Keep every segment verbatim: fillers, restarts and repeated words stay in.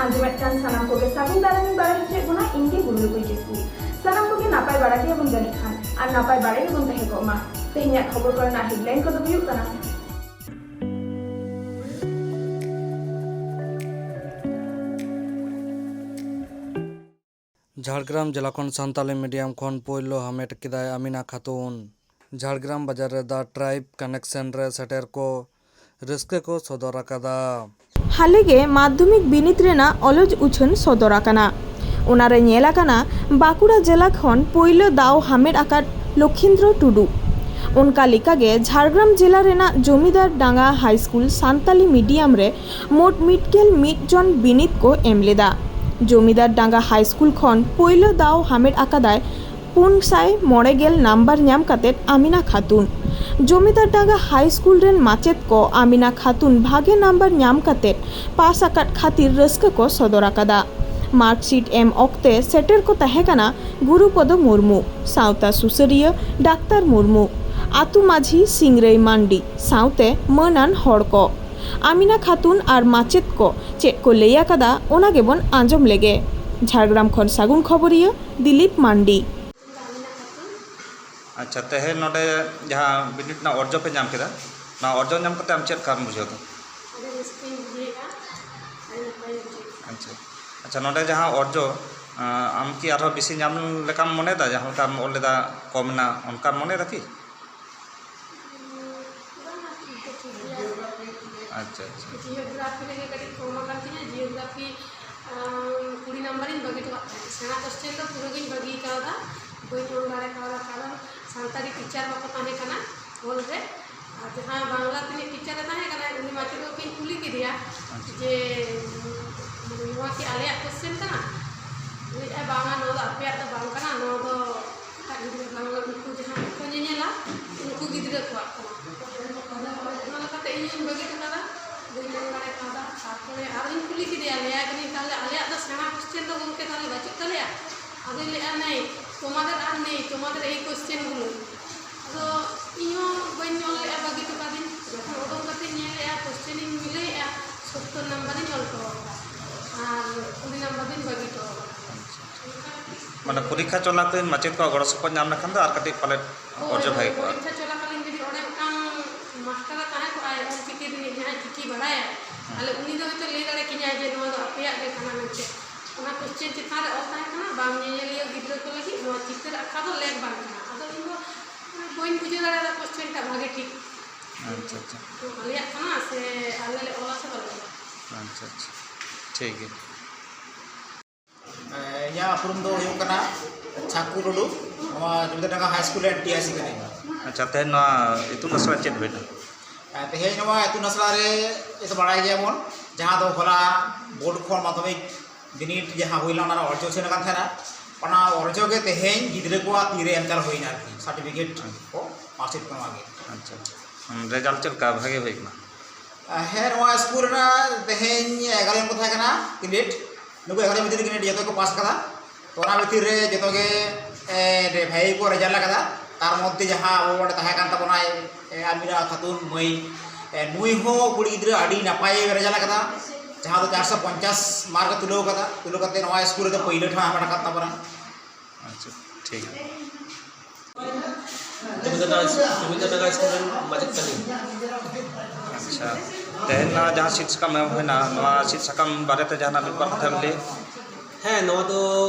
ᱟᱸᱡᱚᱢᱮᱫ ᱠᱟᱱ ᱥᱟᱱᱟᱢ ᱠᱚᱜᱮ ᱥᱟᱹᱜᱩᱱ ᱫᱟᱨᱟᱢᱤᱧ ᱵᱟᱲᱟᱭ ᱦᱚᱪᱚᱭᱮᱫ ᱵᱚᱱᱟ, ᱤᱧ ᱜᱮ ᱵᱩᱨᱞᱩ ᱠᱩᱲᱤ ᱠᱤᱥᱠᱩ᱾ ᱥᱟᱱᱟᱢ ᱠᱚᱜᱮ ᱱᱟᱯᱟᱭ ᱵᱟᱲᱟ ᱜᱮᱭᱟᱵᱚᱱ ᱡᱟᱹᱱᱤᱡ ᱠᱷᱟᱱ, ᱟᱨ ᱱᱟᱯᱟᱭ ᱵᱟᱲᱟ ᱜᱮᱵᱚᱱ ᱛᱟᱦᱮᱸ ᱠᱚᱜ ᱢᱟ᱾ ᱛᱮᱦᱮᱧᱟᱜ ᱠᱷᱚᱵᱚᱨ ᱠᱚᱨᱮᱱᱟᱜ headline ᱠᱚᱫᱚ ᱦᱩᱭᱩᱜ ᱠᱟᱱᱟ, ᱡᱷᱟᱲᱜᱨᱟᱢ ᱡᱮᱞᱟ ᱠᱷᱚᱱ ᱥᱟᱱᱛᱟᱞᱤ medium ᱠᱷᱚᱱ ᱯᱳᱭᱞᱳ ᱦᱟᱢᱮᱴ ᱠᱮᱫᱟᱭ ᱟᱢᱤᱱᱟ ᱠᱷᱟᱛᱩᱱ᱾ ᱡᱷᱟᱲᱜᱨᱟᱢ ᱵᱟᱡᱟᱨ ᱨᱮ The Tribe Connection ᱨᱮ ᱥᱮᱴᱮᱨ ᱠᱚ ᱨᱟᱹᱥᱠᱟᱹ ᱠᱚ ᱥᱚᱫᱚᱨ ᱟᱠᱟᱫᱟ᱾ ᱦᱟᱞᱮ ᱜᱮ ᱢᱟᱫᱽᱫᱷᱚᱢᱤᱠ ᱵᱤᱱᱤᱰ ᱨᱮᱱᱟᱜ ᱚᱞᱚᱡ ᱩᱪᱷᱟᱹᱱ ᱥᱚᱫᱚᱨ ᱟᱠᱟᱱᱟ᱾ ᱚᱱᱟᱨᱮ ᱧᱮᱞ ᱟᱠᱟᱱᱟ ᱵᱟᱸᱠᱩᱲᱟ ᱡᱮᱞᱟ ᱠᱷᱚᱱ ᱯᱳᱭᱞᱳ ᱫᱟᱣ ᱦᱟᱢᱮᱴ ᱟᱠᱟᱫ ᱞᱚᱠᱷᱤᱱᱫᱨᱚ ᱴᱩᱰᱩ᱾ ᱚᱱᱠᱟ ᱞᱮᱠᱟᱜᱮ ᱡᱷᱟᱲᱜᱨᱟᱢ ᱡᱮᱞᱟ ᱨᱮᱱᱟᱜ ᱡᱚᱢᱤᱫᱟᱨ ᱰᱟᱸᱜᱟ ᱦᱟᱭ ᱥᱠᱩᱞ ᱥᱟᱱᱛᱟᱞᱤ medium ᱨᱮ ᱢᱳᱴ ᱢᱤᱫ ᱜᱮᱞ ᱢᱤᱫ ᱡᱚᱱ ᱵᱤᱱᱤᱰ ᱠᱚ ᱮᱢ ᱞᱮᱫᱟ᱾ ᱡᱚᱢᱤᱫᱟᱨ ᱰᱟᱸᱜᱟ ᱦᱟᱭ ᱥᱠᱩᱞ ᱠᱷᱚᱱ ᱯᱳᱭᱞᱳ ᱫᱟᱣ ᱦᱟᱢᱮᱴ ᱟᱠᱟᱫᱟᱭ ᱯᱩᱱ ᱥᱟᱭ ᱢᱚᱬᱮ ᱜᱮᱞ ᱱᱟᱢᱵᱟᱨ ᱧᱟᱢ ᱠᱟᱛᱮᱫ ᱟᱢᱤᱱᱟ ᱠᱷᱟᱛᱩᱱ᱾ ᱡᱚᱢᱤᱫᱟᱨ ᱰᱟᱸᱜᱟ ᱦᱟᱭ ᱥᱠᱩᱞ ᱨᱮᱱ ᱢᱟᱪᱮᱫ ᱠᱚ ᱟᱢᱤᱱᱟ ᱠᱷᱟᱛᱩᱱ ᱵᱷᱟᱜᱮ ᱱᱟᱢᱵᱟᱨ ᱧᱟᱢ ᱠᱟᱛᱮᱫ ᱯᱟᱥ ᱟᱠᱟᱫ ᱠᱷᱟᱹᱛᱤᱨ ᱨᱟᱹᱥᱠᱟᱹ ᱠᱚ ᱥᱚᱫᱚᱨ ᱟᱠᱟᱫᱟ᱾ ᱢᱟᱨᱠᱥᱤᱴ ᱮᱢ ᱚᱠᱛᱮ ᱥᱮᱴᱮᱨ ᱠᱚ ᱛᱟᱦᱮᱸ ᱠᱟᱱᱟ ᱜᱩᱨᱩᱯᱚᱫᱚ ᱢᱩᱨᱢᱩ, ᱥᱟᱶᱛᱟ ᱥᱩᱥᱟᱹᱨᱤᱭᱟᱹ ᱰᱟᱠᱛᱟᱨ ᱢᱩᱨᱢᱩ, ᱟᱹᱛᱩ ᱢᱟᱹᱡᱷᱤ ᱥᱤᱝᱨᱟᱹᱭ ᱢᱟᱱᱰᱤ ᱥᱟᱶᱛᱮ ᱢᱟᱹᱱᱟᱱ ᱦᱚᱲ ᱠᱚ᱾ ᱟᱢᱤᱱᱟ ᱠᱷᱟᱛᱩᱱ ᱟᱨ ᱢᱟᱪᱮᱫ ᱠᱚ ᱪᱮᱫ ᱠᱚ ᱞᱟᱹᱭ ᱟᱠᱟᱫᱟ, ᱚᱱᱟ ᱜᱮᱵᱚᱱ ᱟᱸᱡᱚᱢ ᱞᱮᱜᱮ᱾ ᱡᱷᱟᱲᱜᱨᱟᱢ ᱠᱷᱚᱱ ᱥᱟᱹᱜᱩᱱ ᱠᱷᱚᱵᱚᱨᱤᱭᱟᱹ ᱫᱤᱞᱤᱯ ᱢᱟᱱᱰᱤ᱾ ᱟᱪᱪᱷᱟ, ᱛᱮᱦᱮᱧ ᱱᱚᱰᱮ ᱡᱟᱦᱟᱸ ᱵᱤᱱᱤᱰ ᱨᱮᱱᱟᱜ ᱚᱨᱡᱚ ᱯᱮ ᱧᱟᱢ ᱠᱮᱫᱟ, ᱱᱚᱣᱟ ᱚᱨᱡᱚ ᱧᱟᱢ ᱠᱟᱛᱮ ᱟᱢ ᱪᱮᱫ ᱞᱮᱠᱟᱢ ᱵᱩᱡᱷᱟᱹᱣ ᱮᱫᱟ? ᱟᱹᱰᱤ ᱨᱟᱹᱥᱠᱟᱹᱧ ᱵᱩᱡᱷᱟᱹᱣᱮᱫᱼᱟ, ᱟᱹᱰᱤ ᱱᱟᱯᱟᱭᱤᱧ ᱵᱩᱡᱷᱟᱹᱣᱮᱫᱼᱟ᱾ ᱟᱪᱪᱷᱟ, ᱟᱪᱪᱷᱟ, ᱱᱚᱰᱮ ᱡᱟᱦᱟᱸ ᱚᱨᱡᱚ, ᱟᱸ, ᱟᱢ ᱠᱤ ᱟᱨᱦᱚᱸ ᱵᱮᱥᱤ ᱧᱟᱢ ᱞᱮᱠᱟᱢ ᱢᱚᱱᱮᱭᱮᱫᱟ? ᱡᱟᱦᱟᱸ ᱞᱮᱠᱟᱢ ᱚᱞ ᱞᱮᱫᱟ, ᱠᱚᱢ ᱮᱱᱟ, ᱚᱱᱠᱟᱢ ᱢᱚᱱᱮᱭᱮᱫᱟ ᱠᱤ? ᱵᱟᱝᱟ, ᱴᱷᱤᱠ ᱫᱚ ᱴᱷᱤᱠ ᱜᱮᱭᱟ᱾ ᱟᱪᱪᱷᱟ, ᱟᱪᱪᱷᱟ᱾ ᱡᱤᱭᱳᱜᱨᱟᱯᱷᱤ ᱨᱮᱜᱮ ᱠᱟᱹᱴᱤᱡ ᱠᱚᱢ ᱟᱠᱟᱱ ᱛᱤᱧᱟᱹ, ᱡᱤᱭᱳᱜᱨᱟᱯᱷᱤ, ᱟᱸ, ᱠᱩᱲᱤ ᱱᱟᱢᱵᱟᱨᱤᱧ ᱵᱟᱹᱜᱤ ᱦᱚᱴᱚ ᱠᱟᱜ ᱛᱟᱦᱮᱸᱫ᱾ ᱥᱮᱬᱟ ᱠᱚᱥᱪᱮᱱ ᱫᱚ ᱯᱩᱨᱟᱹ ᱜᱤᱧ ᱵᱟᱹᱜᱤ ᱠᱟᱣᱫᱟ, ᱵᱟᱹᱧ ᱚᱞ ᱫᱟᱲᱮ ᱠᱟᱣᱫᱟ, ᱠᱟᱨᱚᱱ ᱥᱟᱱᱛᱟᱲᱤ ᱴᱤᱪᱟᱨ ᱵᱟᱠᱚ ᱛᱟᱦᱮᱸ ᱠᱟᱱᱟ ᱦᱚᱞ ᱨᱮ᱾ ᱟᱨ ᱡᱟᱦᱟᱸ ᱵᱟᱝᱞᱟ ᱛᱤᱱᱤᱡ ᱴᱤᱪᱟᱨᱮ ᱛᱟᱦᱮᱸ ᱠᱟᱱᱟ, ᱩᱱᱤ ᱢᱟᱪᱮᱫ ᱜᱚᱢᱠᱮᱧ ᱠᱩᱞᱤ ᱠᱮᱫᱮᱭᱟ ᱟᱪᱪᱷᱟ᱾ ᱡᱮ, ᱢᱟᱱᱮ, "ᱱᱚᱣᱟ ᱠᱤ ᱟᱞᱮᱭᱟᱜ ᱠᱚᱥᱪᱮᱱ ᱠᱟᱱᱟ?" ᱞᱟᱹᱭᱮᱫᱼᱟᱭ, "ᱵᱟᱝᱟ, ᱱᱚᱣᱟ ᱫᱚ ᱟᱯᱮᱭᱟᱜ ᱫᱚ ᱵᱟᱝ ᱠᱟᱱᱟ, ᱱᱚᱣᱟ ᱫᱚ ᱮᱴᱟᱜ ᱜᱤᱫᱽᱨᱟᱹ ᱵᱟᱝᱞᱟ ᱩᱱᱠᱩ ᱡᱟᱦᱟᱸ ᱠᱚ ᱧᱮᱧᱮᱞᱟ, ᱩᱱᱠᱩ ᱜᱤᱫᱽᱨᱟᱹ ᱠᱚᱣᱟᱜ ᱠᱟᱱᱟ᱾" ᱟᱫᱚ ᱚᱱᱟ ᱞᱮᱠᱟᱛᱮ ᱤᱧ ᱦᱚᱸᱧ ᱵᱟᱹᱜᱤ ᱦᱚᱴᱚ ᱠᱟᱫᱟ, ᱵᱟᱹᱧ ᱮᱢ ᱫᱟᱲᱮ ᱠᱟᱣᱫᱟ᱾ ᱛᱟᱨᱯᱚᱨᱮ ᱟᱨᱦᱚᱸᱧ ᱠᱩᱞᱤ ᱠᱮᱫᱮᱭᱟ, ᱞᱟᱹᱭᱟᱭ ᱠᱟᱹᱱᱟᱹᱧ, "ᱛᱟᱦᱚᱞᱮ ᱟᱞᱮᱭᱟᱜ ᱫᱚ ᱥᱮᱬᱟ ᱠᱚᱥᱪᱮᱱ ᱫᱚ ᱜᱚᱢᱠᱮ ᱛᱟᱦᱚᱞᱮ ᱵᱟᱹᱪᱩᱜ ᱛᱟᱞᱮᱭᱟ?" ᱟᱫᱚᱭ ᱞᱟᱹᱭᱮᱫᱼᱟ, "ᱱᱮᱭ, তোমাদের আর নেই, তোমাদের এই কোশ্চেনগুলো।" ᱟᱫᱚ ᱤᱧ ᱦᱚᱸ ᱵᱟᱹᱧ ᱚᱞ ᱞᱮᱫᱼᱟ, ᱵᱟᱹᱜᱤ ᱦᱚᱴᱚ ᱠᱟᱫᱟᱹᱧ᱾ ᱡᱚᱠᱷᱚᱱ ᱩᱰᱩᱝ ᱠᱟᱛᱮᱧ ᱧᱮᱞ ᱞᱮᱫᱼᱟ, ᱠᱚᱥᱪᱮᱱᱤᱧ ᱢᱤᱞᱟᱹᱭᱮᱫᱼᱟ, ᱥᱳᱛᱛᱳᱨ ᱱᱟᱢᱵᱟᱨᱤᱧ ᱚᱞ ᱦᱚᱴᱚ ᱠᱟᱫᱟ᱾ ᱟᱨ ᱢᱟᱱᱮ ᱯᱚᱨᱤᱠᱠᱷᱟ ᱪᱚᱞᱟᱠᱟᱞᱤᱱ ᱢᱟᱪᱮᱫ ᱠᱚᱣᱟᱜ ᱜᱚᱲᱚ ᱥᱚᱯᱚᱦᱚᱫ ᱧᱟᱢ ᱞᱮᱠᱷᱟᱱ ᱫᱚ ᱟᱨ ᱠᱟᱹᱴᱤᱡ ᱯᱟᱞᱮᱫ ᱦᱳᱭ, ᱚᱨᱡᱚ ᱵᱷᱟᱜᱮ ᱠᱚᱜᱼᱟ᱾ ᱯᱚᱨᱤᱠᱠᱷᱟ ᱪᱚᱞᱟᱠᱟᱞᱤᱱ ᱡᱩᱫᱤ ᱚᱸᱰᱮ ᱢᱤᱫᱴᱟᱝ ᱢᱟᱥᱴᱟᱨ ᱮ ᱛᱟᱦᱮᱸ ᱠᱚᱜᱼᱟᱭ, ᱚᱞ ᱪᱤᱠᱤ ᱨᱤᱱᱤᱡ ᱡᱟᱦᱟᱸᱭ ᱪᱤᱠᱤ ᱵᱟᱲᱟᱭᱟ, ᱦᱮᱸ᱾ ᱛᱟᱦᱞᱮ ᱩᱱᱤ ᱫᱚ ᱦᱚᱭᱛᱳ ᱞᱟᱹᱭ ᱫᱟᱲᱮ ᱠᱤᱧᱟᱭ ᱡᱮ ᱱᱚᱣᱟ ᱫᱚ ᱟᱯᱮᱭᱟᱜ ᱜᱮ ᱠᱟᱱᱟ ᱢᱮᱱᱛᱮ᱾ ᱚᱱᱟ ᱠᱚᱥᱪᱮᱱ ᱪᱮᱛᱟᱱ ᱨᱮ ᱚᱞ ᱛᱟᱦᱮᱸ ᱠᱟᱱᱟ, ᱵᱟᱝ ᱧᱮᱧᱮᱞᱤᱭᱟᱹ ᱜᱤᱫᱽᱨᱟᱹ ᱠᱚ ᱞᱟᱹᱜᱤᱫ ᱱᱚᱣᱟ ᱪᱤᱛᱟᱹᱨ ᱟᱸᱠᱟᱣ ᱫᱚ ᱞᱮᱠ ᱵᱟᱝ ᱠᱟᱱᱟ᱾ ᱟᱫᱚ ᱤᱧ ᱫᱚ ᱵᱟᱹᱧ ᱵᱩᱡᱷᱟᱹᱣ ᱫᱟᱲᱮᱭᱟᱫᱟ ᱠᱚᱥᱪᱮᱱ ᱴᱟ ᱵᱷᱟᱜᱮ ᱴᱷᱤᱠ᱾ ᱟᱪᱪᱷᱟ, ᱟᱪᱪᱷᱟ᱾ ᱛᱚ ᱟᱞᱮᱭᱟᱜ ᱠᱟᱱᱟ ᱥᱮ ᱟᱞᱮ ᱞᱮ ᱚᱞᱟ ᱥᱮ ᱵᱟᱞᱮ ᱚᱞᱟ? ᱟᱪᱪᱷᱟ, ᱟᱪᱪᱷᱟ, ᱴᱷᱤᱠ ᱜᱮᱭᱟ᱾ ᱮᱸ, ᱤᱧᱟᱹᱜ ᱩᱯᱨᱩᱢ ᱫᱚ ᱦᱩᱭᱩᱜ ᱠᱟᱱᱟ ᱪᱷᱟᱠᱩ ᱴᱩᱰᱩ, ᱱᱚᱣᱟ ᱡᱩᱵᱤᱱᱫᱨᱚᱱᱚᱜᱚᱨ ᱦᱟᱭ ᱥᱠᱩᱞ ᱨᱮᱱ ᱴᱤ ᱟᱭ ᱥᱤ ᱠᱟᱹᱱᱟᱹᱧ᱾ ᱟᱪᱪᱷᱟ, ᱛᱮᱦᱮᱧ ᱱᱚᱣᱟ ᱤᱛᱩᱱ ᱟᱥᱲᱟ ᱪᱮᱫ ᱦᱩᱭᱱᱟ? ᱮᱸ, ᱛᱮᱦᱮᱧ ᱱᱚᱣᱟ ᱤᱛᱩᱱ ᱟᱥᱲᱟ ᱨᱮ ᱡᱚᱛᱚ ᱵᱟᱲᱟᱭ ᱜᱮᱭᱟᱵᱚᱱ, ᱡᱟᱦᱟᱸ ᱫᱚ ᱦᱚᱞᱟ ᱵᱳᱨᱰ ᱠᱷᱚᱱ ᱢᱟᱫᱽᱫᱷᱚᱢᱤᱠ ᱵᱤᱱᱤᱰ ᱡᱟᱦᱟᱸ ᱦᱩᱭ ᱞᱮᱱᱟ, ᱚᱱᱟ ᱨᱮᱱᱟᱜ ᱚᱨᱡᱚ ᱩᱪᱷᱟᱹᱱ ᱟᱠᱟᱱ ᱛᱟᱦᱮᱱᱟ, ᱚᱱᱟ ᱚᱨᱡᱚ ᱜᱮ ᱛᱮᱦᱮᱧ ᱜᱤᱫᱽᱨᱟᱹ ᱠᱚᱣᱟᱜ ᱛᱤᱨᱮ ᱮᱢ ᱪᱟᱞ ᱦᱩᱭᱱᱟ ᱟᱨᱠᱤ, ᱥᱟᱨᱴᱤᱯᱷᱤᱠᱮᱴ ᱠᱚ, ᱢᱟᱨᱠᱥᱤᱴ ᱠᱚ ᱱᱚᱣᱟ ᱜᱮ᱾ ᱟᱪᱪᱷᱟ, ᱦᱩᱸ, ᱨᱮᱡᱟᱞᱴ ᱪᱮᱫ ᱞᱮᱠᱟ, ᱵᱷᱟᱜᱮ ᱦᱩᱭ ᱠᱟᱱᱟ? ᱦᱮᱸ, ᱱᱚᱣᱟ ᱥᱠᱩᱞ ᱨᱮᱱᱟᱜ ᱛᱮᱦᱮᱧ ᱮᱜᱟᱨᱚ ᱡᱚᱱ ᱠᱚ ᱛᱟᱦᱮᱸ ᱠᱟᱱᱟ ᱠᱮᱱᱰᱤᱰᱮᱴ, ᱱᱩᱠᱩ ᱮᱜᱟᱨᱚ ᱡᱚᱱ ᱵᱷᱤᱛᱤᱨ ᱨᱮ ᱠᱮᱱᱰᱤᱰᱮᱴ ᱡᱚᱛᱚ ᱠᱚ ᱯᱟᱥ ᱠᱟᱫᱟ᱾ ᱛᱚ, ᱚᱱᱟ ᱵᱷᱤᱛᱤᱨ ᱨᱮ ᱡᱚᱛᱚ ᱜᱮ, ᱮ, ᱵᱷᱟᱜᱮ ᱠᱚ ᱨᱮᱡᱟᱞᱴ ᱟᱠᱟᱫᱟ᱾ ᱛᱟᱨ ᱢᱚᱫᱽᱫᱷᱮ ᱡᱟᱦᱟᱸ ᱟᱵᱚ ᱚᱸᱰᱮ ᱛᱟᱦᱮᱸ ᱠᱟᱱ ᱛᱟᱵᱚᱱᱟᱭ, ᱮ, ᱟᱢᱤᱱᱟ ᱠᱷᱟᱛᱩᱱ ᱢᱟᱹᱭ, ᱮ, ᱱᱩᱭ ᱦᱚᱸ ᱠᱩᱲᱤ ᱜᱤᱫᱽᱨᱟᱹ ᱟᱹᱰᱤ ᱱᱟᱯᱟᱭᱮ ᱨᱮᱡᱟᱞᱴ ᱟᱠᱟᱫᱟ, ᱡᱟᱦᱟᱸ ᱫᱚ ᱪᱟᱨᱥᱚ ᱯᱚᱧᱪᱟᱥ ᱢᱟᱨᱠ ᱮ ᱛᱩᱞᱟᱹᱣ ᱟᱠᱟᱫᱟ᱾ ᱛᱩᱞᱟᱹᱣ ᱠᱟᱛᱮ ᱱᱚᱣᱟ ᱥᱠᱩᱞ ᱨᱮᱫᱚ ᱯᱟᱹᱭᱞᱟᱹ ᱴᱷᱟᱶ ᱮ ᱦᱟᱢᱮᱴ ᱟᱠᱟᱫ ᱛᱟᱵᱚᱱᱟ᱾ ᱟᱪᱪᱷᱟ, ᱴᱷᱤᱠ ᱜᱮᱭᱟ᱾ ᱡᱩᱵᱤᱱᱫᱨᱚᱱᱚᱜᱚᱨ, ᱡᱩᱵᱤᱱᱫᱨᱚᱱᱚᱜᱚᱨ ᱥᱠᱩᱞ ᱨᱮᱱ ᱢᱟᱪᱮᱫ ᱠᱟᱹᱱᱟᱹᱧ᱾ ᱟᱪᱪᱷᱟ, ᱛᱮᱦᱮᱧ ᱱᱚᱣᱟ ᱡᱟᱦᱟᱸ ᱥᱤᱫ ᱥᱟᱠᱟᱢ ᱮᱢ ᱦᱩᱭᱱᱟ, ᱱᱚᱣᱟ ᱥᱤᱫ ᱥᱟᱠᱟᱢ ᱵᱟᱨᱮᱛᱮ ᱡᱟᱦᱟᱱᱟᱜ ᱢᱤᱫ ᱵᱟᱨ ᱠᱟᱛᱷᱟᱢ ᱞᱟᱹᱭᱟ? ᱦᱮᱸ, ᱱᱚᱣᱟ ᱫᱚ,